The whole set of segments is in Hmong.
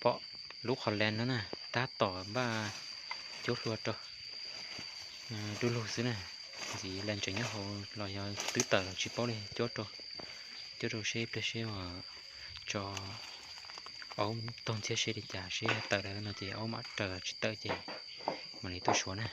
Pom lub qhov len no na, tab tom npaj cuab hlua rau. Du lug xwb na, ntxiv len tseem nyob hauv los yog twb tawm los tsis paub li, cuab rau, cuab rau seb ib pliag seb tso aub taug ntxhiab seb li cas, seb tawm lawm no ces aub mam raws, tsis tawm ces mam li tuaj suav na.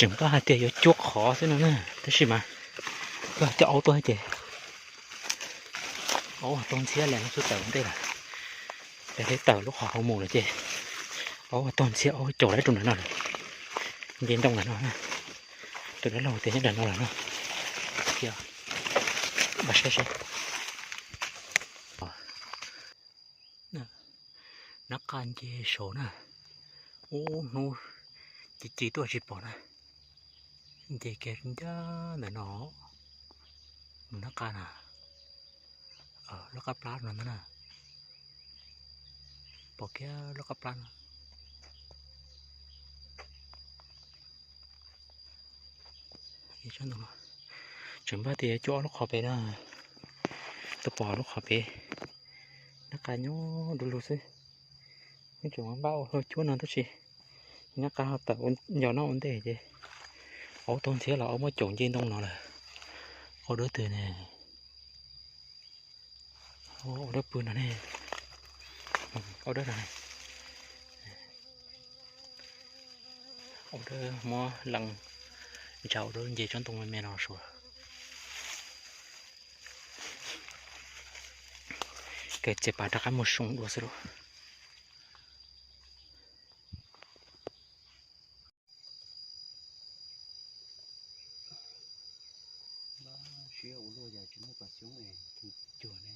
Tseem npaj hais tias yuav cuab qhov xwb no na, tab sis mas koj coj aub tuaj ces aub taug ntxhiab li no xwb, tawm ua ntej lawm. Ces tawm lub qhov hauv mus lawm ces aub taug ntxhiab, aub caum lawm rau ntawm no lawm. Nce ntoo ntawm no, tus dab laug tias nyob ntawm no lawm no. Npaj saib seb. Nab qa nce saud na, ub hnub ci ci tuaj tsis pom na, nce kiag ncaj ntawm no, mus nab qa na, lub qab plab no ntag na, pom kiag lub qab plab no. Tseem npaj tias cuab ob lub qhov pem na, tuaj pom lub qhov pem, nab qa nyob du lug xwb. Tseem npaj ua hlua cuab no tab sis nab qa ho tawm ncau no ua ntej ces aub taug ntxhiab los aub muab caum nce ntoo no lawm. Aub dawb twg ne? Aub dawb pw no ne? Aub dawb no ne? Aub dawb muab lees ntsa, aub dawb nce tsob ntoo me me no suav. Kawg txiav pas rov qab mus soo dua xwb lauj. Siab ua luaj, yog tsis muaj pas xyoob es cuag ne.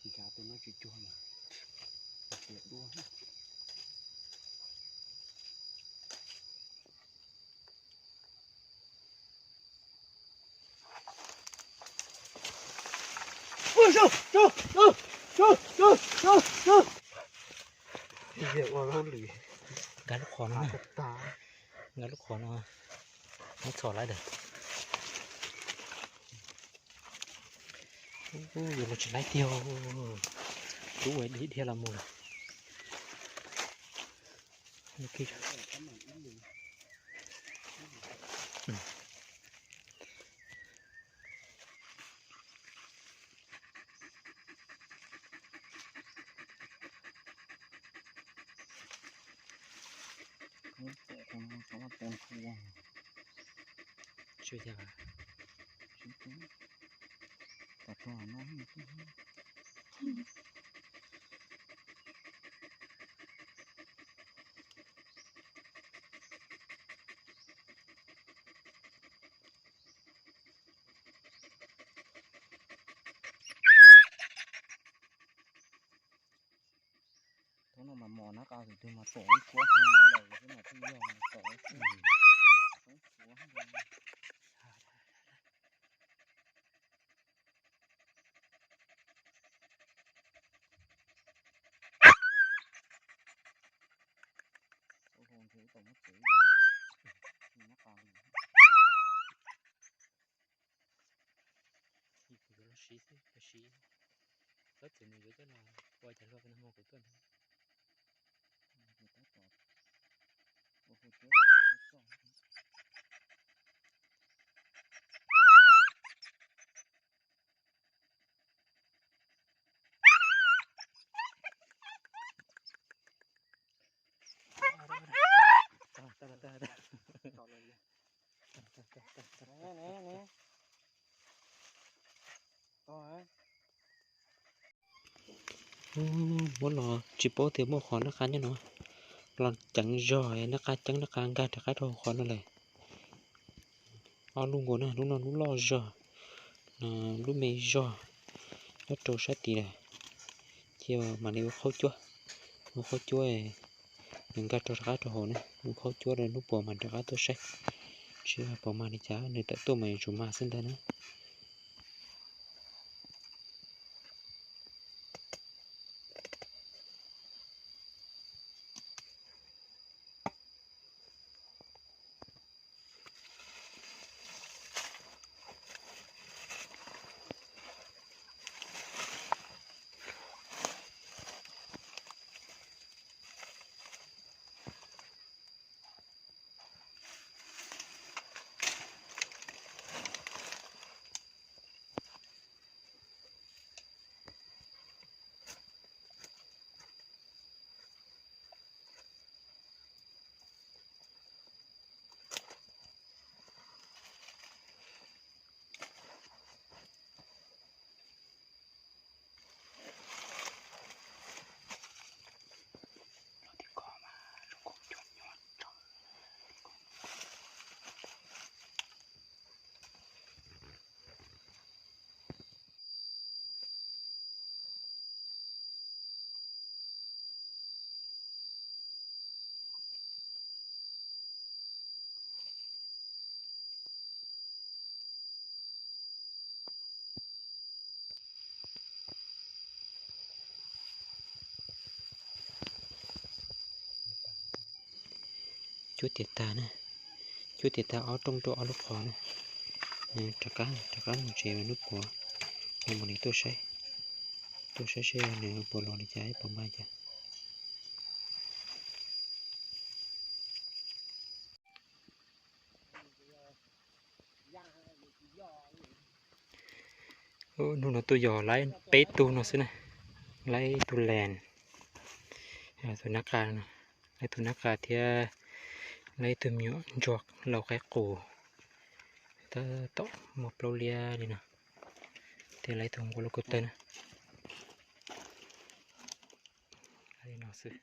Nrad tej no tsis cuag mas tias dua. Nkag lub qhov no, nkag lub qhov no, muab txhom laib lawm. Yuav los tsis laib tiag, rub ua dhia los mus lawm. Thaum no mas mos nab qa tus twg mas tom ib kuab heev lawm xwb mas twb yog tom ib kuab heev. Kuv yuav los siv xwb, los siv, txhob txwm nws yuav coj los ua cas luaj, no hmo kuv tuaj ntag. Muab los tsis paub tias muaj qhov nab qa nyob no, los ceev zog, nab qa ceeb nab qa nkag rov qab rau hauv qhov no lawm. Ob lub nkaus na, lub no lub loj zog, lub me zog nyob rau sab tid lawm. Cia mam li ua qhaub cuab, ua qhaub cuab, nws nkag rau rov qab rau hauv na, ua qhaub cuab rau lub puas mas rov qab tuaj saib, seb puas mag li cas nws tawm tuaj mas yuav tsum mag xwb ntag na. Cuab tiav tag na, cuab tiav tag ob rooj rau ob lub qhov na. Rov qab, rov qab mus tsev lub puas, mam li tuaj saib, tuaj saib seb nws puas los li cas, puas mag cas. Hnub no tuaj yog laib peb tug no xwb na, laib ib tug lees, tus nab qa, laib tus nab qa thiab laib ib tug me nyuam ntsuag laus qaib qus, tab tom muaj plaub liab li no, thiab laib ib tug nquab loj kawg tag na. Li no xwb.